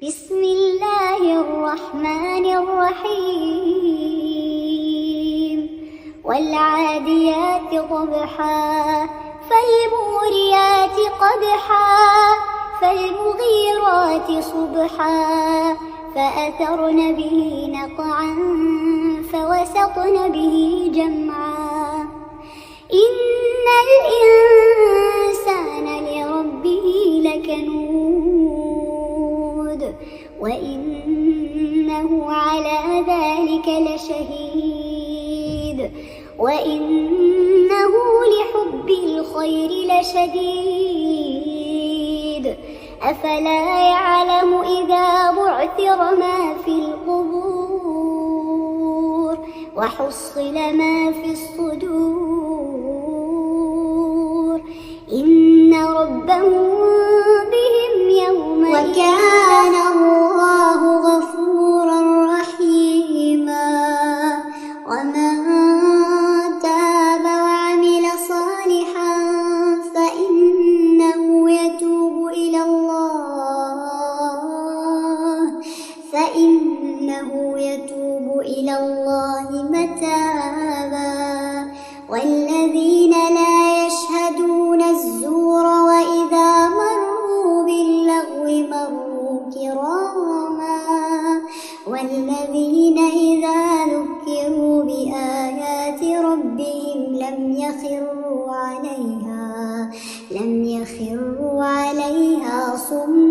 بسم الله الرحمن الرحيم والعاديات ضبحا فالموريات قدحا فالمغيرات صبحا فأثرن به نقعا فوسطن به جمعا إن الإنسان لربه لكنود وإنه على ذلك لشهيد وإنه لحب الخير لشديد أفلا يعلم إذا بعثر ما في القبور وحصل ما في الصدور إن ربهم بهم يومئذ وكان الله غفورا رحيما ومن تاب وعمل صالحا فإنه يتوب إلى الله متابا والذين لا يشهدون الزور وإذا مروا باللغو مروا كراما والذين إذا ذكروا بآيات ربهم لم يخروا عليها صما